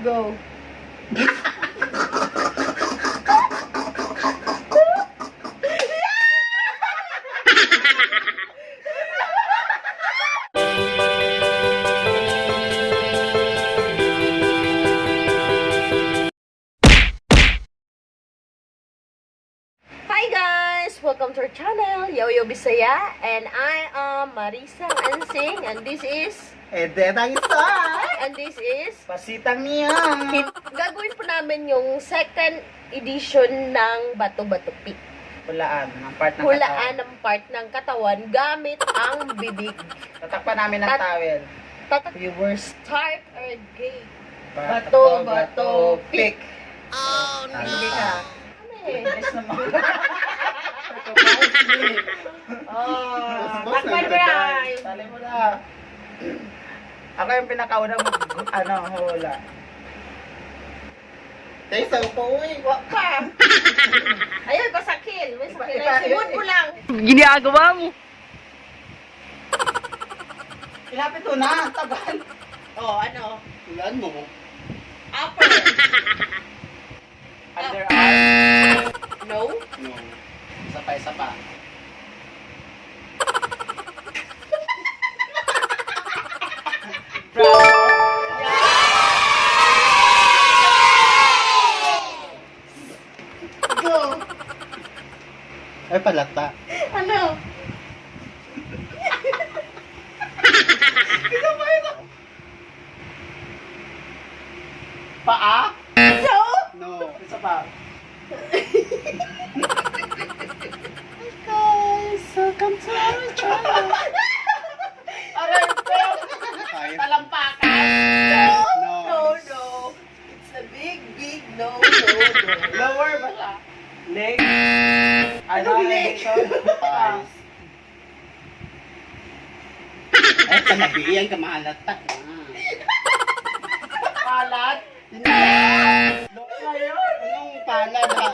Go. Hi guys! Welcome to our channel, Yoyo Bisaya, and I am Marisa Ansing, and this is, Ede ang isa! and this is, Pasitang niya! Gagawin po namin yung second edition ng Bato Bato Pick. Hulaan ang part ng Hulaan ang part ng katawan gamit ang bibig. katawan. Tatakpan namin ng towel. Viewers, start our game. Bato, bato, pick. Oh, no! Sige ka. Ano eh? Bilis naman. Oh, takpan mo na. Tali mo na. Ako yung pinakaunang mag, ano, hula. Tayo sa upo, uy. Wa pa. Ayun, pasakil. May sakil. Sumod mo lang. Ginagawa mo. Ilapit mo na, ang tagal. Oh, ano? Hulaan mo. Upper. Underarm. No? No. Isa pa, isa pa. Bravo. Go. Ay, palata. Ano? Paa. No? No. Isa pa. Guys, welcome to our channel. Aray ko. Tayo. Talampakan. No? No. No, no. It's a big, big no, no, no. Lower ba siya? Leg. Ano, Anong leg? Eyes. Ay, kanabiyan ka mahalata. Palad. Ngayon. Anong palad ha?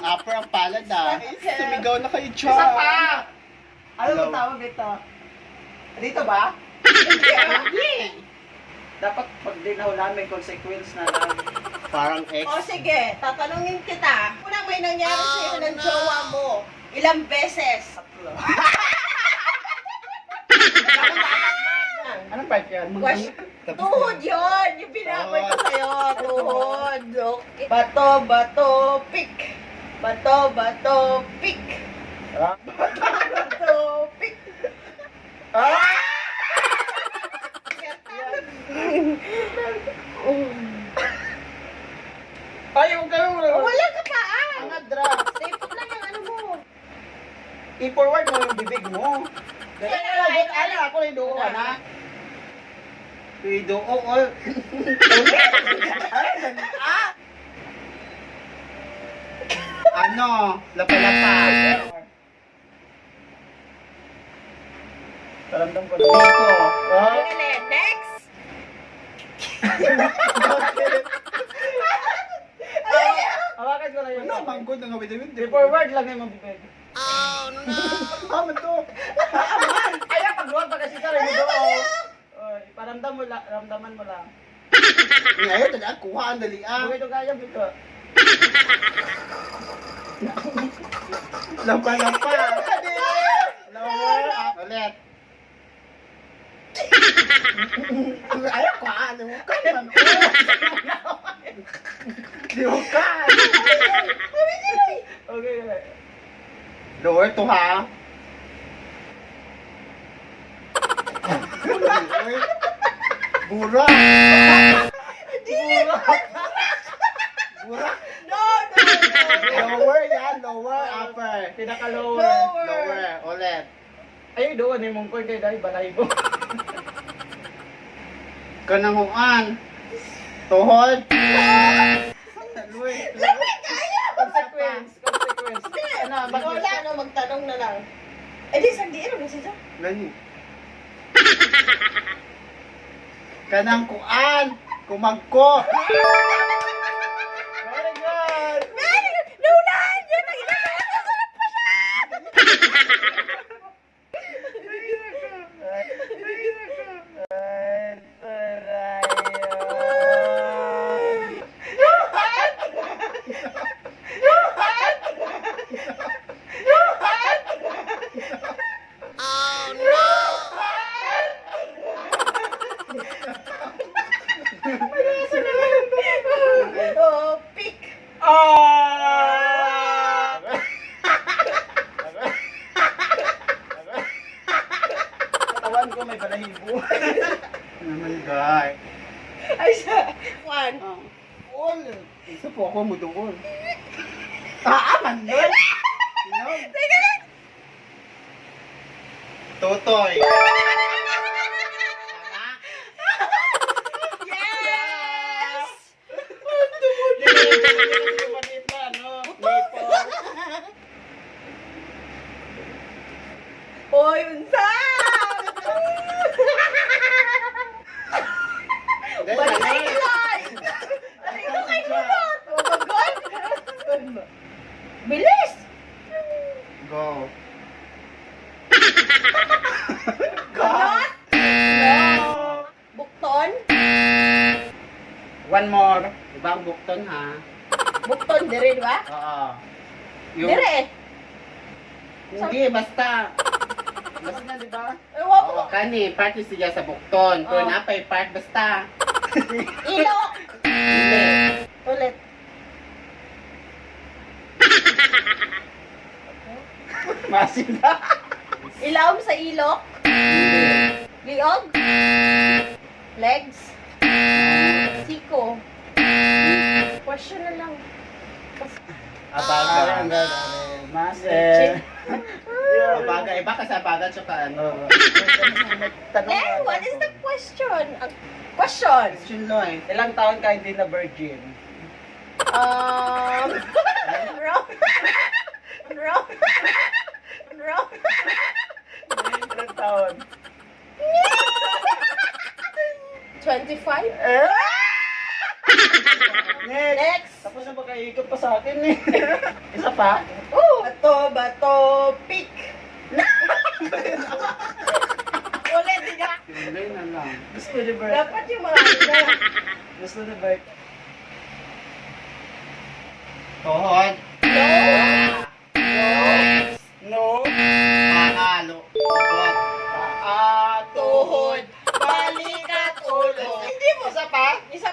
Upper ang palad ha. Sumigaw na kayo dyan. Isa pa. Ano Hello. ba tawag dito? Dito ba? Dapat pag di nahulaan, may consequence na lang. Parang ex. O sige, tatanungin kita. Unang may nangyari sa'yo ng jowa mo, ilang beses? Tatlo. Anong part yun? Question. Tuhod yun! Yung pinakoy ko sa'yo, tuhod. Okay. Bato, bato, pick. Bato, bato, pick. Ah? Bato, bato, pick. Ah! Ay, huwag kayo. Oh, wala ka pa ah! Ang dra. Safe lang yung ano mo. I-forward mo yung bibig mo. Dali na lang, ano, ako na yung duo, ana. Pido, oo. Oh, Ah! Ano? Lapa-lapa. Paramdam ko lang. Dito. Ah! Dali, next! Hawakan ko lang yung Ano, manggod na gawin din. I-forward lang yung bibig. Tama to. Ay, pagluwag pa kasi sir, yung duo. Oy, paramdam mo lang, ramdaman mo lang. Ngayon, dali ah. Kuha, dali ah. Buhay to kaya, bito. Lapa-lapa. Lower, up. Ulit. Ay, kuha. Limukan man. Limukan. Okay, okay. Lower to ha. Burak. Burak. Burak. No, no, no! Lower yan. Lower, upper. Pinaka-lower. Lower. Lower. Ulit. Ay, doon yung mong kay dahil balay mo. Kananguan. Tuhod. Luy. Lamig kayo! Consequence, consequence. Ano, bakit? Wala, no, magtanong na lang. Eh di, sandiin mo siya. Gani. Kanang kuan. Kumagko. Very good! Very good! Naunahan yun! Ang ina, sarap pa siya! Oh, pick. Ah! Katawan ko may balahibo. Naman, guy. Ay, siya. One. All. Isa po ako mo doon. Ah, man yun. Teka lang. Totoy. Yes! Maliit na, ano? Maple. Hoy, unsa! Balik lang! Ano ko kay Kulot? Oh my God! Bilis! Go. Kulot? No. Bukton? One more. Ibang bukton ha. Bukton, dire, di ba? Oo. Dire. Hindi, basta. Basta na, di ba? Ewan ko. Oo, kani, part yung siya sa bukton. Pero Oo. napay part, basta. Ilok! Hindi. Ulit. Masin na. Ilawom sa ilok? Hindi. Liog? Legs? Siko? Question na lang. Abaga. Masin. Abaga. Iba kasi abaga tsaka ano. Tanong Eh, what is the question? Ang question! Question Loy. Ilang taon ka hindi na virgin? Wrong. Wrong. Wrong. Ilang taon? 25? Eh? Next! Next! Tapos na ba kayo ikot pa sa akin eh? Isa pa? Oh! Bato, bato, pick! Ulit, di ka. Tuloy na lang. Gusto ni Bert. Dapat yung mga ano. Gusto ni Bert. Tuhod. No! No. Pahalo. Lubot. Paa, tuhod, balikat, ulo. Hindi mo. Isa pa? Isa.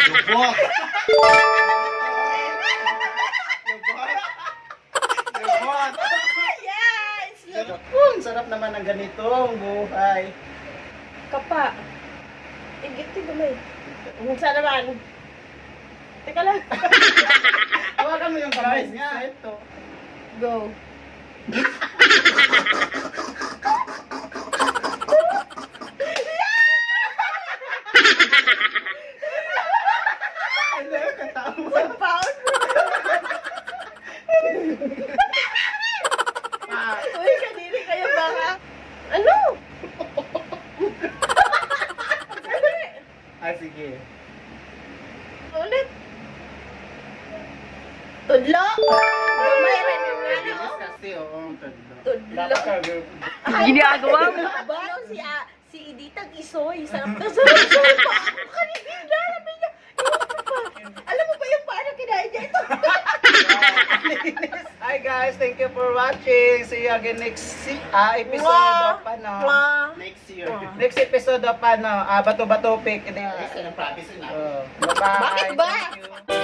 Lubot. Lubot. Lubot. Yeah! It's lubot. Oh, ang sarap naman ng ganitong buhay. Kapa. Igit ti gamay. Unsa naman? Teka lang. Hawakan mo yung kamay niya. Ito. Go. Ano, katawa. Sa pound? Ah, Uy, kanini kayo baka. Ano? Dali. Ah, sige. Ulit. Tudlo. Gamay rin yung ano. Bilis kasi, oo. Tudlo. Tudlo. Dapat ka, Ginagawa mo. Ba? Si, si Iditang Isoy. Sarap na sarap sa pa. Ako kanina. Sabi niya, "Ewan ko pa." Alam mo ba yung paano kinain niya ito? Hi guys, thank you for watching. See you again next episode Mwah! of ano. Mwah! Next year. Next episode of ano, Bato Bato Pick. Isa ng promise na. Bye-bye. Bakit ba? Thank you.